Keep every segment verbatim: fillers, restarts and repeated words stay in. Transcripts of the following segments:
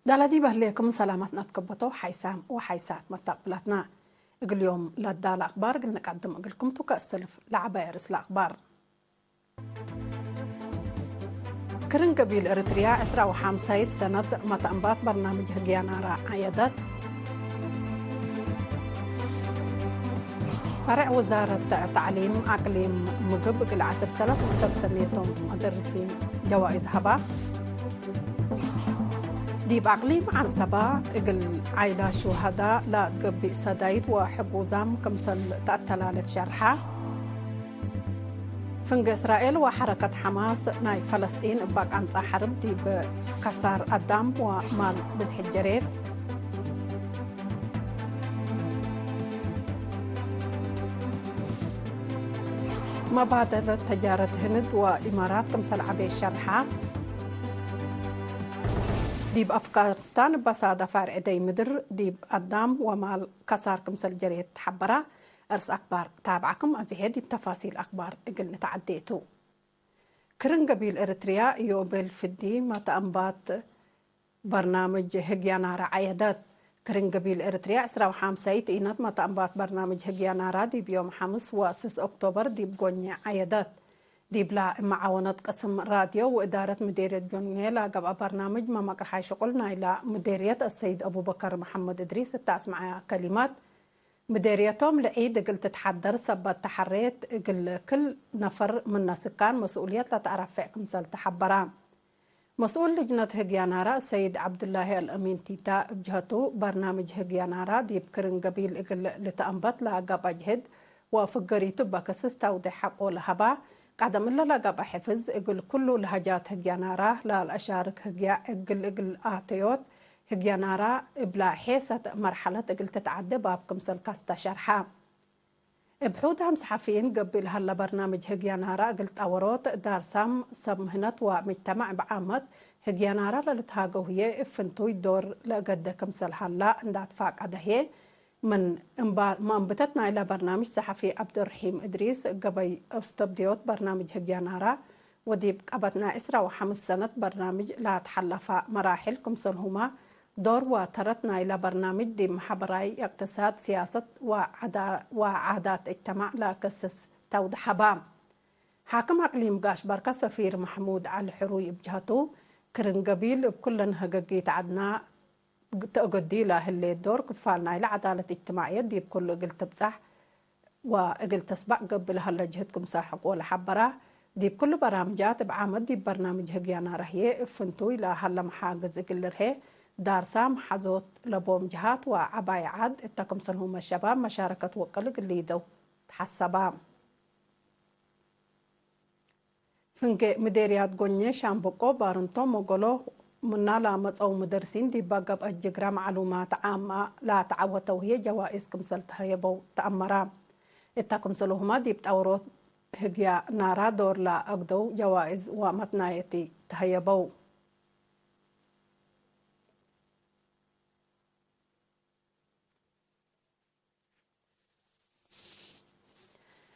ዳላ ዲብ ህሌኩም ሰላማት ነአትከበቶ ሓይሳም ወሓይሳት መታቅብላትና። እግል ዮም ለዳለ አክባር እግል ንቀድም እግልኩም ቱ ከእሰልፍ ለዐባይ ርእስ ለአክባር። ክርን ገቢል ኤረትርያ ዕስራ ወሐምሳይት ሰነት መተአንባት በርናምጅ ህግያ ናራ ዐየደት። ፈርዕ ውዛረት ተዕሊም አቅሊም ምግብ እግል ዐስር ሰለስ መሰል ሰኔቶም መደርሲን ጀዋይዝ ሀባ። ዲብ አቅሊም ዐንሰባ እግል ዓይላ ሹሀዳ ለገብእ ሰዳይት ወሕቡዛም ክምሰል ተአተላለት ሸርሐ። ፍንጌ እስራኤል ወሐረከት ሐማስ ናይ ፈለስጢን እበ ቃንጻ ሐርብ ዲብ ከሳር አዳም ወማል ብዝሒ ጀሬት። መባደለት ተጃረት ህንድ ወኢማራት ክምሰል ዐቤ ሸርሐ። ዲብ አፍጋኒስታን እበ ሳደ ፋርዕ ደይ ምድር ዲብ አዳም ወማል ከሳር ክምሰል ጀሬት ተሐበራ። እርስ አክባር ታብዓኩም አዜ ዲብ ተፋሲል አክባር እግል ንትዐዴ ቱ። ክርን ገቢል ኤረትርያ ዮቤል ፍዲ መተአንባት በርናምጅ ህግያ ናራ ዐየደት። ክርን ገቢል ኤረትርያ ዕስራ ወሐምሳይት ኢነት መተአንባት በርናምጅ ህግያ ናራ ዲብ ዮም ሐምስ ወስስ ኦክቶበር ዲብ ጎኜ ዐየደት። ዲብላ እመዓወነት ቅስም ራድዮ ወእዳረት ምዴርየት ጎኜ ለገብአ በርናምጅ መመቅርሓይ ሽቁል ናይላ ምዴርየት አሰይድ አቡበከር መሐመድ እድሪስ እተ አስመዐያ ከሊማት፣ ምዴርየቶም ለዒድ እግል ትትሐደር ሰበት ተሐሬት እግል ክል ነፈር ምነ ስካን መስኡልየት ለተአረፌዕ ክምሰል ተሐበራ። መስኡል ልጅነት ህግያ ናራ ሰይድ ዐብዱላሂ አልአሚን ቲታ እብ ጀሀቱ፣ በርናምጅ ህግያ ናራ ዲብ ክርን ገቢል እግል ልትአንበት ለገብአ ጅህድ ወፍገሪቱ እበ ክስስ ተውዴሕ ሐቆ ለሀባ። ቀደም እለ ለገብአ ሕፍዝ እግል ኩሉ ለሀጃት ህግያ ናራ ለለአሻርክ ህግያ እግል እግል አተዮት ህግያ ናራ እብላ ሔሰት መርሐለት እግል ትትዐዴ ባብ ክምሰል ካስታ ሸርሐ። እብ ሑዳም ሰሐፊይን ገብእ ለሀለ በርናምጅ ህግያ ናራ እግል ጠወሮት፣ ዳርሳም ሰብ ምህነት ወምጅተማዕ እብ ዓመት ህግያ ናራ ለልትሃገው ህዬ እብ ፍንቱይ ዶር ለእገዴ ክምሰል ሀላ እንዳ ትፋቀደ ህዬ፣ ምን እምባ-፣ መአንብተት ናይላ በርናምጅ ሰሐፊ ዐብዱርሒም እድሪስ፣ ገበይ አስተብድዮት በርናምጅ ህግያ ናራ ወዲብ ቀበት ናይ ዕስራ ወሐምስ ሰነት በርናምጅ ለአትሐለፋ መራሕል ክምሰልሁመ፣ ዶር ወተረት ናይላ በርናምጅ ዲብ መሐበራይ፣ እቅትሳድ፣ ሲያሰት ወዓዳ-፣ ወዓዳት እጅተማዕ ለክስስ ተውድሐ በ። ሓክም አቅሊም ጋሽ በርከ ሰፊር መሕሙድ ዐሊ ሕሩይ እብ ጀሀቱ፣ ክርን ገቢል እብ ኩለን ሀገጊት ዐድና ተአገዲ ለህሌት ዶር ክፋል ናይለ ዐዳለት እጅትማዕየት ዲብ ኩሉ እግል ትብጸሕ ወእግል ተስበቅ ገብእ ለሀለ ጅህድ ክምሰል ሐቆ ለሐበራ። ዲብ ኩሉ በራምጃት እብ ዓመት ዲብ በርናምጅ ህግያ ናራ ህዬ እብ ፍንቱይ ለሀለ መሓግዝ እግል ልርሄ ዳርሳም ሐዞት ለቦም ጀሃት ወዐባይ ዐድ እተ ክምሰልሁመ ሸባብ መሻረከት ወቅል እግል ሊደው ተሐሰባ። ፍንጌ ምዴርያት ጎኜ ሻምበቆ፣ ባርንቶ፣ ሞጎሎ ምና ለመጸው ሙደርሲን ዲበ ገብአት ጅግረ መዕሉማት ዓመ ለተዐወተው ህዬ ጀዋኢዝ ክምሰል ተሀየበው ተአመረ። እተ ክምሰልሁመ ዲብ ጠውሮት ህግያ ናራ ዶር ለአግደው ጀዋኢዝ ወመትናየቲ ተሀየበው።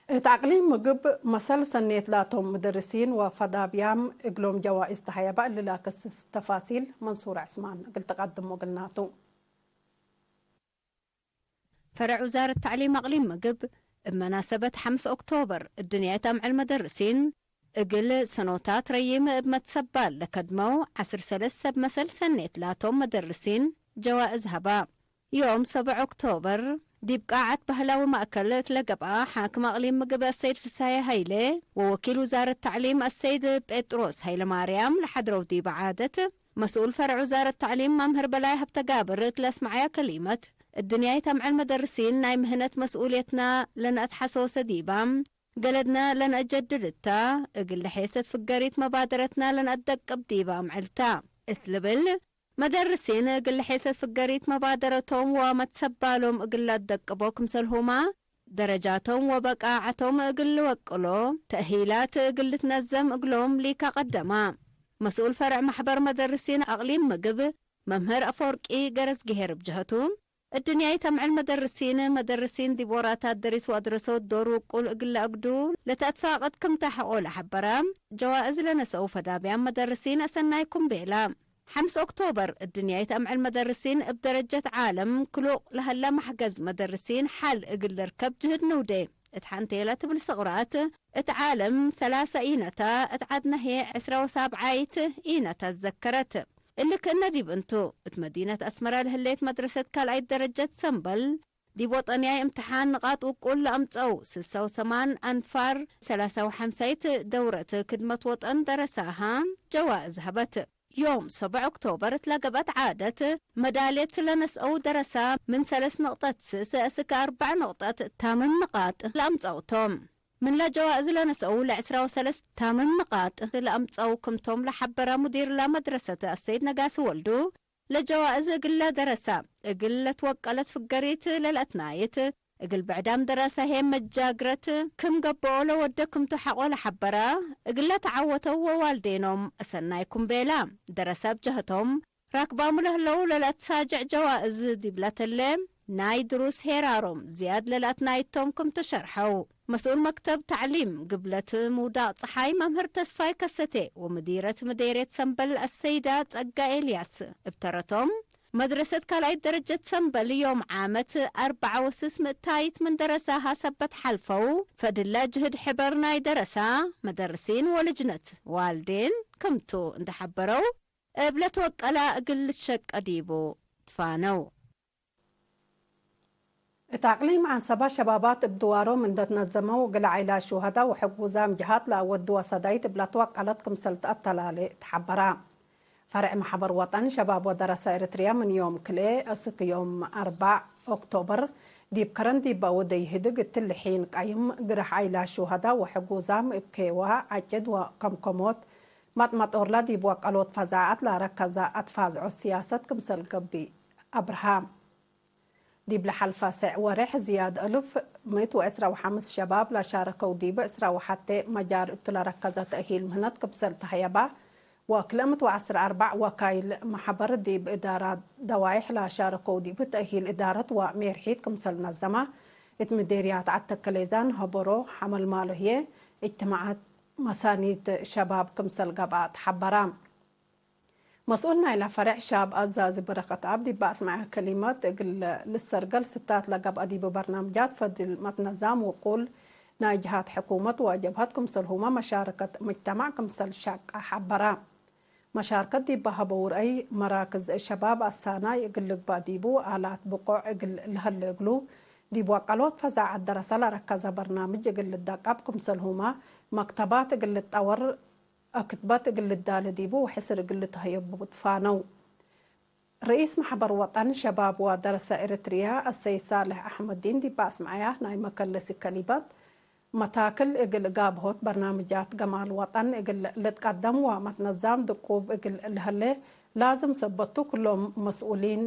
እት አቅሊም ምግብ መሰል ሰኔት ላቶም ምደርሲን ወፈዳብያም እግሎም ጀዋኢዝ ተሀየበ። እሊ ለክስስ ተፋሲል መንሱር ዕስማን እግል ትቀድሞ እግልናቱ። ፈረዕ ውዛረት ተዕሊም አቅሊም ምግብ እብ መናሰበት ሐምስ ኦክቶበር እድንያይት አምዕል መደርሲን እግል ሰኖታት ረዪም እብ መትሰባል ለከድመው ዐስር ሰለስ ሰብ መሰል ሰኔት ላቶም መደርሲን ጀዋእዝ ሀባ። ዮም ሰብዕ ኦክቶበር ዲብ ቃዐት ባህላዊ ማእከል እት ለገብአ ሓክም አቅሊም ምግብ አሰይድ ፍሳዬ ሀይሌ ወወኪል ውዛረት ተዕሊም አሰይድ ጴጥሮስ ሀይለማርያም ለሐድረው ዲበ ዓደት፣ መስኡል ፈርዕ ውዛረት ተዕሊም መምህር በላይ ሀብተጋብር እት ለአስመዐያ ከሊመት፣ እድንያይት አምዕል መደርሲን ናይ ምህነት መስኡልየትና ለነአትሐሶሰ ዲባ፣ ገለድነ ለነአጀድድ እታ፣ እግል ለሔሰት ፍገሪት መባደረትና ለነአደቅብ ዲባ አምዕል ታ። እት ልብል፣ መደርሲን እግል ለሔሰት ፍገሪት መባደረቶም ወመትሰባሎም እግል ለአደቅቦ ክምሰልሁማ፣ ደረጃቶም ወበቃዐቶም እግል ልወቅሎ፣ ተእሂላት እግል ልትነዘም እግሎም ሊካ ቀደማ። መስኡል ፈርዕ መሕበር መደርሲን አቅሊም ምግብ መምህር አፈወርቂ ገረዝግሄር እብ ጀሀቱ፣ እድንያይት አምዕል መደርሲን፣ መደርሲን ዲብ ወራታት ደሪስ ወአድረሶት ዶር ውቁል እግል ለአግዱ ለተአትፋቅድ ክምተ ሐቆ ለሐበረ፣ ጀዋእዝ ለነሰኡ ፈዳብያም መደርሲን አሰናይኩም ቤላ። ሐምስ ኦክቶበር፣ እድንያይት አምዕል መደርሲን እብ ደረጀት ዓለም ክሉቅ ለሀለ መሕገዝ መደርሲን ሐል እግል ልርከብ ጅህድ ንውዴ። እት ሐንቴለ ትብል ስቅራት፣ እት ዓለም ሰላሰ ኢነታ፣ እት ዐድነ ህዬ ዕስራ ወሳብዓይት ኢነታ ትዘከረት። እሊ ክእነ ዲብ እንቱ፣ እት መዲነት አስመረ ለህሌት መድረሰት ካልኣይት ደረጀት ሰምበል፣ ዲብ ወጠንያይ እምትሓን ንቃጥ ውቁል ለአምጸው ስሳ ወሰማን አንፋር ሰላሳ ወሐምሳይት ደውረት ክድመት ወጠን ደረሳሃ ጀዋእዝ ሀበት። ዮም ሰብዕ ኦክቶበር እት ለገብአት ዓደት፣ መዳልየት ለነስአው ደረሳ ምን ሰለስ ንቅጠት ስስ እስክ አርበዕ ንቅጠት ታምን ንቃጥ ለአምጸው ቶም። ምን ለጀዋእዝ ለነስአው ለዕስራ ወሰለስ ታምን ንቃጥ ለአምጸው ክምቶም ለሐበረ ሙዲር ለመድረሰት አሰይድ ነጋሲ ወልዱ፣ ለጀዋእዝ እግለ ደረሳ እግል ለትወቀለት ፍገሪት ለለአትናየት፣ እግል ብዕዳም ደረሳ ሄም መጃግረት ክም ገብኦ ለወደ ክምቱ ሐቆ ለሐበረ፣ እግለ ተዓወተው ወዋልዴኖም አሰናይኩም ቤላ። ደረሳ እብ ጀህቶም፣ ራክባሙ ለህለው ለለአትሳጀዕ ጀዋእዝ ዲብለ ተለ፣ ናይ ድሩስ ሄራሮም ዝያድ ለለአትናይቶም ክምቱ ሸርሐው። መስኡል መክተብ ተዕሊም ግብለት ምውዳቅ ጸሓይ መምህር ተስፋይ ከሰቴ ወምዲረት ምዴርየት ሰምበል አሰይዳ ጸጋ ኤልያስ እብ ተረቶም፣ መድረሰት ካልኣይት ደረጀት ሰምበል ዮም ዓመት አርበዓ ወስስ ምእታይት ምን ደረሳሃ ሰበት ሐልፈው፣ ፈድለ ጅህድ ሕበር ናይ ደረሳ፣ መደርሲን ወልጅነት ዋልዴን ክምቱ እንዴ ሐበረው፣ እብ ለትወቀላ እግል ልትሸቀ ዲቡ ትፋነው። እት አቅሊም ዐንሰባ ሸባባት እብ ድዋሮም እንደ ትነዘመው እግል ዓይላት ሹሀዳ ወሕጉዛም ጀሃት ለአወድወ ሰዳይት እብ ለትወቀለት ክምሰል ተአተላሌ ተሐበራ። ፈርዕ መሕበር ወጠን ሸባብ ወደረሰ ኤረትርያ ምን ዮም ክልኤ እስክ ዮም አርበዕ ኦክቶበር ዲብ ከረን ዲበ ወደይ ህድግ እትሊ ሒን ቀይም ግርሕ ዓይላት ሹሀዳ ወሕጉዛም እብ ኬዋ፣ ዐጭድ ወከምከሞት መጥመጦርላ ዲብ ወቀሎት ፈዛዐት ለረከዘ አትፋዝዖት ስያሰት ክምሰል ገብእ አብርሃም። ዲብ ለሐልፈ ሰዕ ወሬሕ ዝያድ እልፍ ምእት ወዕስራ ወሐምስ ሸባብ ለሻረከው ዲብ ዕስራ ወሐቴ መጃል እቱ ለረከዘ ተእሂል ምህነት ክምሰል ተህየባ፣ ወክልኤ ምእት ወዐስር አርበዕ ወካይል መሐበር ዲብ እዳራት ደዋይሕ ለሻረከው ዲብ ተእሂል እዳረት ወሜርሒት ክምሰል ነዘማ፣ እት ምዴርያት ዐድ ተከሌዛን ሀበሮ ሐመልማሎ ህዬ እጅትማዓት መሳኒት ሸባብ ክምሰል ገብአ ተሐበራ። መስኡል ናይለ ፈሬዕ ሻብ አዛዚ በረከትአብ ዲብ አስመዐ ከሊመት፣ እግል ልሰርገል ስታት ለገብአ ዲብ በርናምጃት ፈድል መትነዛም ውቁል ናይ ጀሃት ሕኩመት ወጀብሀት ክምሰልሁመ መሻረከት ሙጅተማዕ ክምሰል ሸቀ ሐበረ። መሻርከት ዲብ ሀበው ርአይ፣ መራክዝ ሸባብ አሳናይ እግል ልግበእ ዲቡ፣ አላት ብቆዕ እግል ለሀሌ እግሉ፣ ዲብ ወቀሎት ፈዛዐት ደረሰ ለረከዘ በርናምጅ እግል ልደቀብ ክምሰልሁመ፣ መክተባት እግል ልትጠወር፣ አክትበት እግል ልዳለ ዲቡ ወሕስር እግል ልትሀየቡ ትፋነው። ርኢስ መሕበር ወጠን ሸባብ ወደረሰ ኤረትርያ አሰይድ ሳልሕ አሕመዲን ዲብ አስመዐያ ናይ መከለሲ ከሊመት፣ መታክል እግል ጋብሆት በርናምጃት ገማል ወጠን እግል ልትቀደም ወመትነዛም ድቁብ እግል ለሀሌ ላዝም ሰበት ቱ፣ ክሎም መስኡሊን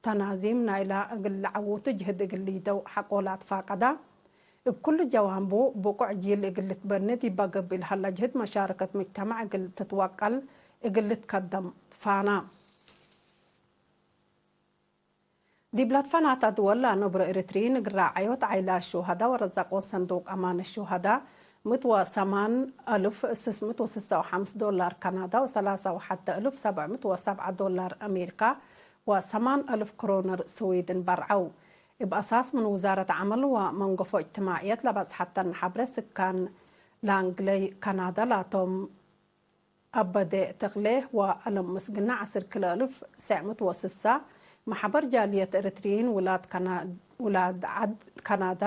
ተናዚም ናይላ እግል ለዐውቱ ጅህድ እግል ሊደው ሐቆ ለአትፋቀዳ፣ እብ ኩሉ ጀዋንቡ ብቁዕ ጂል እግል ልትበኒ ዲበ ገብእ ለሀለ ጅህድ መሻረከት ሙጅተማዕ እግል ትትወቀል እግል ልትከደም ትፋና። ዲብ ለትፈናተ ድወል ለአነብሮ ኤረትርዪን እግል ራዐዮት ዓይላት ሹሀዳ ወረዘቆት ሰንዱቅ አማን ሹሀዳ፣ ምእት ወሰማን አልፍ ስስ ምእት ወስሳ ወሐምስ ዶላር ካናዳ ወሰላሳ ወሐተ አልፍ ሰብዕ ምእት ወሰብዓ ዶላር አሜሪካ ወሰማን አልፍ ክሮነር ስዊድን በርዐው። እብ አሳስ ምን ውዛረት ዐመል ወመንገፎ እጅትማዕየት ለበጽሐተን ሐብሬ ስካን ላንግለይ ካናዳ ላቶም አበዴ ተክሌ ወአለም ምስግና ዐስር ክልኤ አልፍ ትሰዕ ምእት ወስሳ፣ መሕበር ጃልየት ኤረትርዪን ውላድ ካና-፣ ውላድ ዐድ ካናዳ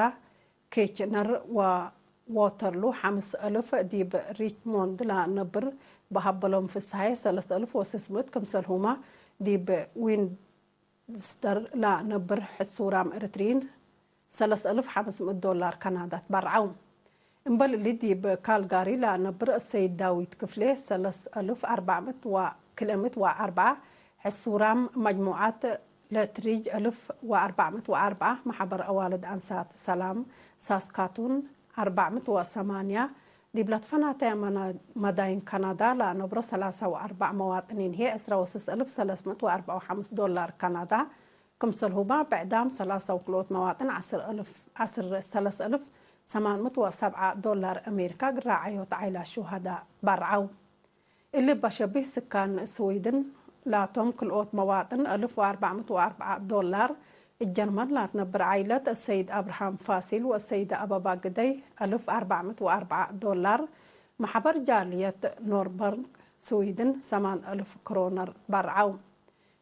ኪችነር ወዎተርሉ ሐምስ አልፍ፣ ዲብ ሪችሞንድ ለነብር በሀበሎም ፍስሃየ ሰለስ አልፍ ወስስ ምእት፣ ክምሰልሁመ ዲብ ዊንድሰር ለነብር ሕሱራም ኤረትርዪን ሰለስ አልፍ ሐምስ ምእት ዶላር ካናዳ ትበርዐው። እምበል እሊ፣ ዲብ ካልጋሪ ለነብር አሰይድ ዳዊት ክፍሌ ሰለስ አልፍ አርበዕ ምእት ወክልኤ ምእት ወአርበዓ፣ ሕሱራም መጅሙዓት ለትሪጅ አልፍ ወአርበዕ ምእት ወአርበዓ፣ መሕበር አዋልድ አንሳት ሰላም ሳስካቱን አርበዕ ምእት ወሰማንያ፣ ዲብ ለትፈናተየ መና-፣ መዳይን ካናዳ ለአነብሮ ሰላሳ ወአርበዕ መዋጥኒን ህዬ ዕስራ ወስስ አልፍ ሰለስ ምእት ወአርበዕ ወሐምስ ዶላር ካናዳ፣ ክምሰልሁመ ብዕዳም ሰላሳ ወክልኦት መዋጥን ዐስር አልፍ፣ ዐስር ሰለስ አልፍ ሰማን ምእት ወሰብዓ ዶላር አሜሪካ እግል ራዐዮት ዓይላት ሹሀዳ በርዐው። እሊ በሸቢህ ስካን ስዊድን ላቶም ክልኦት መዋጥን አልፍ ወአርበዕ ምእት ወአርበዕ ዶላር፣ እብ ጀርመን ላትነብር ዓይለት አሰይድ አብርሃም ፋሲል ወአሰይደ አበባ ግደይ አልፍ አርበዕ ምእት ወአርበዕ ዶላር፣ መሕበር ጃልየት ኖርበርግ ስዊድን ሰማን አልፍ ክሮነር በርዐው።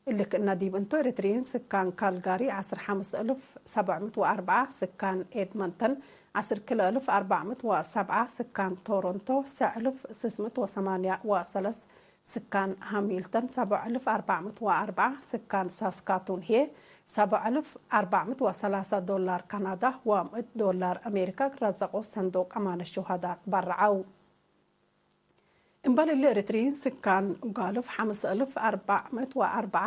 እሊ ክእነ ዲብ እንቱ ኤሪትርይን ስካን ካልጋሪ ዐስር ሐምስ እልፍ ሰብዕ ምእት ወአርበዕ፣ ስካን ኤድመንተን ዐስር ክልኤ እልፍ አርበዕ ምእት ወሰብዓ፣ ስካን ቶሮንቶ ሰዕ እልፍ ስስ ምእት ወሰማንያ ወሰለስ፣ ስካን ሃሚልተን ሰብዕ እልፍ አርበዕ ምእት ወአርበዓ፣ ስካን ሳስካቱን ህዬ ሰብዕ እልፍ አርበዕ ምእት ወሰላሳ ዶላር ካናዳ ወምእት ዶላር አሜሪካ ክረዘቆ ሰንዱቅ አማን ሹሃዳ በርዐው። እምበል እሊ ኤሪትርይን ስካን ኡጋልፍ ሐምስ እልፍ አርበዕ ምእት ወአርበዓ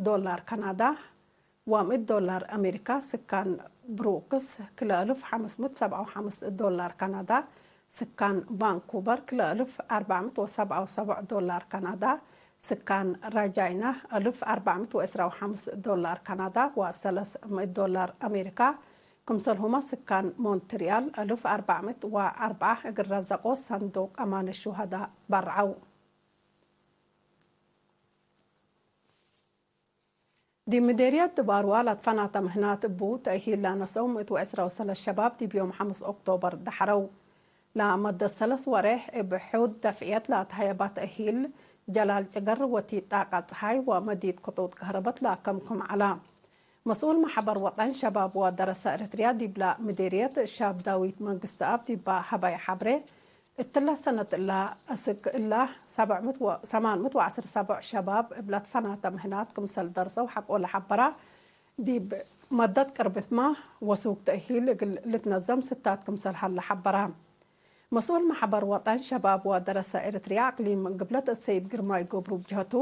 ዶላር ካናዳ ወምእት ዶላር አሜሪካ፣ ስካን ብሩክስ ክልኤ እልፍ ሐምስ ምእት ሰብዓ ወሐምስ ዶላር ካናዳ፣ ስካን ቫንኩቨር ክልኤ እልፍ አርበዕ ምእት ወሰብዓ ወሰብዕ ዶላር ካናዳ፣ ስካን ረጃይና እልፍ አርበዕ ምእት ወዕስራ ወሐምስ ዶላር ካናዳ ወሰለስ ምእት ዶላር አሜሪካ፣ ክምሰልሁመ ስካን ሞንትርያል እልፍ አርበዕ ምእት ወአርበዓ እግል ረዘቆ ሰንዱቅ አማን ሹሃዳ በርዐው። ዲብ ምዴርየት ድባርዋ ለትፈናተ ምህናት እቡ ተእሂል ለነሰው ምእት ወዕስራ ወሰለስ ሸባብ ዲብ ዮም ሐምስ ኦክቶበር ደሐረው። ለመደት ሰለስ ወሬሕ እብ ሑድ ደፍዕየት ለአትሀየባ ተእሂል ጀላል ጭገር ወቲት ጣቀ ጸሓይ ወመዲት ክጡጥ ከህረበት ለአከምክም ዐላ። መስኡል መሕበር ወጠን ሸባብ ወደረሰ ኤረትርያ ዲብላ ምዴርየት ሻብ ዳዊት መንግስትኣብ ዲባ ሀበየ ሐብሬ፣ እትለ ሰነት እላ አስክ እላ ሰብዕ ምእት ወ-፣ ሰማን ምእት ወዐስር ሰብዕ ሸባብ እብ ለትፈናተ ምህናት ክምሰል ደርሰው ሐቆ ለሐበራ፣ ዲብ መደት ቅርብትመ ወሱግ ተእሂል እግል ልትነዘም ስታት ክምሰል ሀለ ሐበራ። መስኡል መሕበር ወጠን ሸባብ ወደረሰ ኤረትርያ አቅሊም ግብለት ሰይድ ግርማይ ገብሩ ብጅሀቱ፣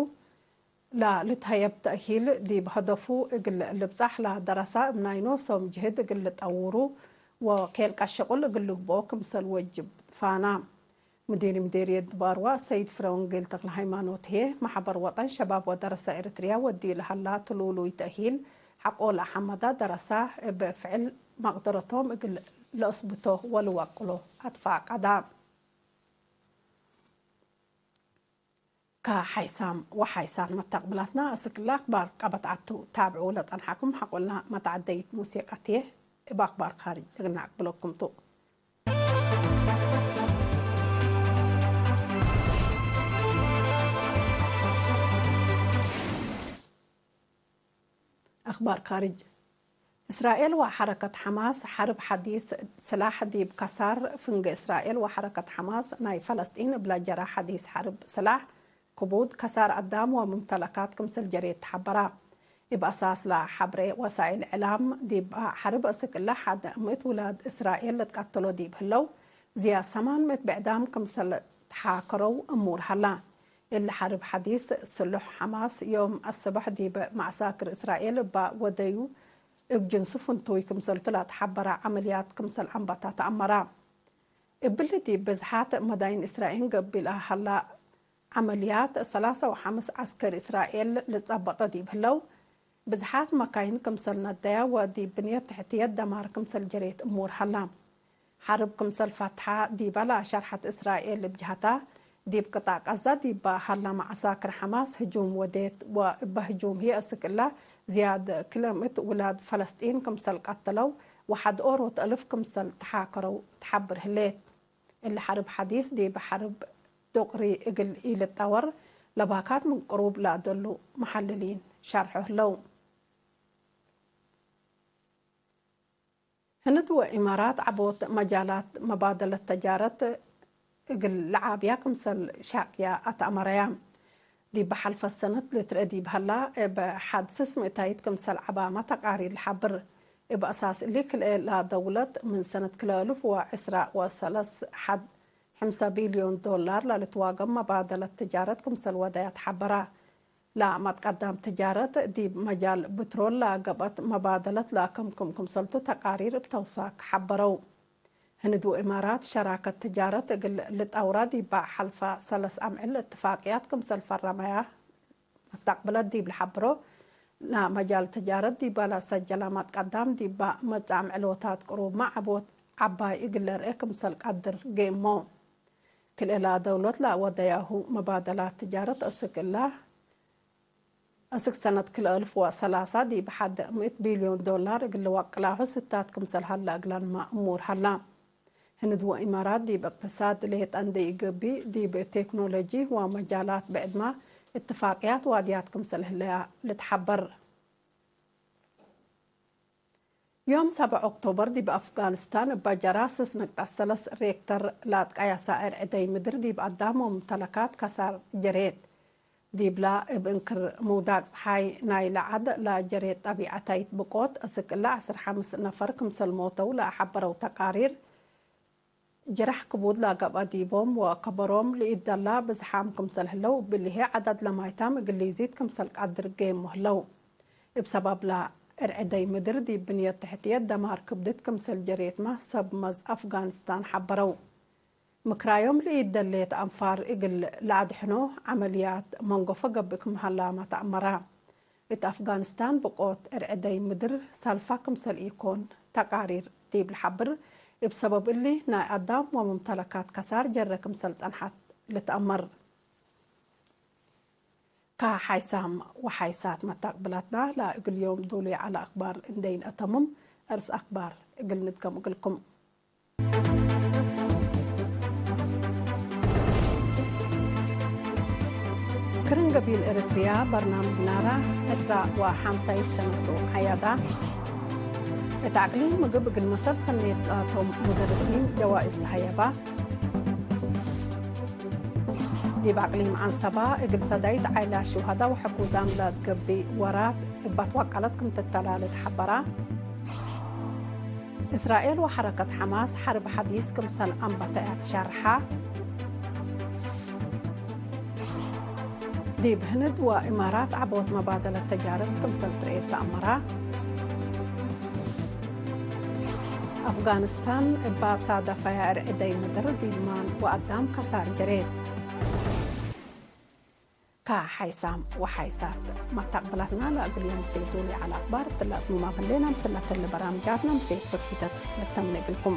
ለልትሀየብ ተእሂል ዲብ ሀደፉ እግል ልብጻሕ ለደረሳ እብ ናይ ኖሶም ጅህድ እግል ልጠውሩ ወኬልቀ ሸቁል እግል ልግብኦ ክምሰል ወጅብ ፋና። ምዲር ምዴርየት ድባርዋ ሰይድ ፍረወንጌል ተክለሃይማኖት ህዬ፣ መሕበር ወጠን ሸባብ ወደረሳ ኤረትርያ ወዲ ለሀላ ትሉሉይ ተእሂል ሐቆ ለአሐመዳ ደረሳ እብ ፍዕል መቅደረቶም እግል ለአስብቶ ወልወቅሎ አትፋቀዳ። ከሐይሳም ወሐይሳን መተቅብላትና፣ እስክላ አክባር ቀበት ዐቱ ታብዑ ለጸንሐኩም ሐቆልና መትዐደይት ሙሲቀት ህዬ፣ እብ አክባር ካርጅ እግል ነአቅብለኩም ቱ። አክባር ካርጅ። እስራኤል ወሐረከት ሐማስ ሐርብ ሐዲስ ስላሕ ዲብ ከሳር ፍንጌ እስራኤል ወሐረከት ሐማስ ናይ ፈለስጢን እብለ ጀረ ሐዲስ ሐርብ ስላሕ ክቡድ ከሳር አዳም ወሙምተለካት ክምሰል ጀሬት ተሐበራ። እብ አሳስ ለሐብሬ ወሳኢል ዕላም ዲብ ሐርብ እስክ እለ ሐድ ምእት ውላድ እስራኤል ልትቀትሎ ዲብ ህለው፣ ዝያድ ሰማን ምእት ብዕዳም ክምሰል ተሓከረው እሙር ሀላ። እሊ ሐርብ ሐዲስ ስሉሕ ሐማስ ዮም አስበሕ ዲብ መዐሳክር እስራኤል እባ ወደዩ እብ ጅንሱ ፍንቱይ ክምሰልቱ ለአትሐበረ ዐመልያት ክምሰል አንበታ ተአመረ። እብሊ ዲብ ብዝሓት መዳይን እስራኤል ገብእ ለሀላ ዐመልያት፣ ሰላሳ ወሐምስ ዐስከር እስራኤል ልጸበጦ ዲብ ህለው፣ ብዝሓት መካይን ክምሰል ነደያ ወዲብ ብንየት ተሕትየት ደማር ክምሰል ጀሬት እሙር ሀላ። ሐርብ ክምሰል ፈትሐ ዲበ ለአሸርሐት እስራኤል እብ ጀሀታ፣ ዲብ ቅጣዕ ቀዛ ዲበ ሀላ መዐሳክር ሐማስ ህጁም ወዴት ወእበ ህጁም ህዬ እስክ እለ ዝያድ ክለ ምእት ውላድ ፈለስጢን ክምሰል ቀተለው ወሐድ ኦሮት እልፍ ክምሰል ተሓከረው ተሐብር ህሌት። እሊ ሐርብ ሐዲስ ዲብ ሐርብ ዶቅሪ እግል ኢልጠወር ለባካት ምን ቅሩብ ለአደሉ መሐልሊን ሸርሖ ህለው። ህንድ ወኢማራት ዐቦት መጃላት መባደለት ተጃረት እግል ለዓብያ ክምሰል ሻቅያ አትአመረያ። ዲብ ሐልፈት ሰነት ልትርኤ ዲብ ሀላ፣ እብ ሐድ ስስ ምእታይት ክምሰል ዐባመ ተቃሪር ለሐብር። እብ አሳስ እሊ ክልኤ ለደውለት ምን ሰነት ክልኤ እልፍ ወዕስራ ወሰለስ ሐድ ሕምሰ ቢልዮን ዶላር ለልትዋገም መባደለት ትጃረት ክምሰል ወደያ ተሐበራ። ለመትቀዳም ትጃረት ዲብ መጃል ብትሮል ለገብአት መባደለት ለአከምክም ክምሰልቱ ተቃሪር እብ ተውሳክ ሐበረው። ህንድ ወኢማራት ሸራከት ትጃረት እግል ልጠውራ ዲባ ሐልፈ ሰለስ አምዕል እትፋቅያት ክምሰል ፈረመያ መተቅብለት ዲብ ለሐብሮ፣ ለመጃል ትጃረት ዲባ ለሰጀለ መትቀዳም ዲባ መጽእ አምዕሎታት ቅሩብመ ዐቦት ዐባይ እግል ልርኤ ክምሰል ቀድር ገይሞ። ክልኤ ለደውለት ለወደያሁ መባደላት ትጃረት እስክ እለ አስክ ሰነት ክልኤ አልፍ ወሰላሳ ዲብ ሐድ ምእት ቢልዮን ዶላር እግል ልወቅላሁ ስታት ክምሰል ሀለ እግላንመ እሙር ሀላ። ህንድ ወኢማራት ዲብ እቅትሳድ ሌጠ እንዴ ኢገብእ፣ ዲብ ቴክኖሎጂ ወመጃላት ብዕድመ እትፋቅያት ዋድያት ክምሰል ህለያ ልትሐበር። ዮም ሰብዕ ኦክቶበር ዲብ አፍጋንስታን እበ ጀራ ስስ ነቅጠት ሰለስ ሬክተር ለአትቀየሰ እርዕደይ ምድር ዲብ አዳም ወሙምተለካት ከሳር ጀሬት። ዲብላ እብ እንክር ምውዳቅ ጸሓይ ናይለ ዐድ ለጀሬት ጠቢዐታይት ብቆት፣ እስክ እለ ዐስር ሐምስ ነፈር ክምሰል ሞተው ለአሐበረው ተቃሪር፣ ጅረሕ ክቡድ ለገብአ ዲቦም ወከበሮም ለኢደላ ብዝሓም ክምሰል ህለው፣ እብሊሄ ዐዳድ ለማይታም እግል ሊዚድ ክምሰል ቀድር ጌሙ ህለው። እብ ሰበብላ፣ እርዕደይ ምድር ዲብ ብንየት ተሕትየት ደማር ክብድት ክምሰል ጀሬትመ ሰብ መዝ አፍጋንስታን ሐበረው። ምክራዮም ለኢደሌት አንፋር እግል ለአድሕኖ ዐመልያት መንጎፈ ገብእ ክም ሀላመ ተአመረ። እት አፍጋንስታን ብቆት እርዕደይ ምድር ሰልፋ ክምሰል ኢኮን ተቃሪር ዲብ ለሐብር፣ እብ ሰበብ እሊ ናይ አዳም ወሙምተለካት ከሳር ጀረ ክምሰል ጸንሐት ልትአመር። ከሓይሳም ወሓይሳት መታቅብላትና ለእግል ዮም ዱሉይ ዐለ አክባር እንዴ ኢነአተምም፣ አርእስ አክባር እግል ንድገም እግልኩም። ክርን ገቢል ኤረትርያ በርናምጅ ናራ ዕስራ ወሐምሳይ ሰነቱ ዐያዳ። እት አቅሊም ምግብ እግል መሰል ሰኔት ላቶም ሙደርሲን ጀዋእዝ ተሀየባ። ዲብ አቅሊም ዐንሰባ እግል ሰዳይት ዓይላት ሹሀዳ ወሕፉዛም ለገብእ ወራት እባት ወቀለት ክም ትተላለ ተሐበራ። እስራኤል ወሐረከት ሐማስ ሐርብ ሐዲስ ክምሰል አንበተያት ሸርሐ። ዲብ ህንድ ወኢማራት ዐቦት መባደለት ተጃርብ ክምሰል ትርኤት ተአመራ። አፍጋንስታን እባ ሳደፈያ እርዕደይ ምድር ዲብ ማል ወአዳም ከሳር ጀሬት። ከሓይሳም ወሓይሳት መታቅብላትና ለእግል ዮም ሴቱ ለዐለ አክባር እትለ አትምማም ህሌነ። ምስለ እትሊ በራምጃትና ምሴት በኪተት ነተምኔ እግልኩም።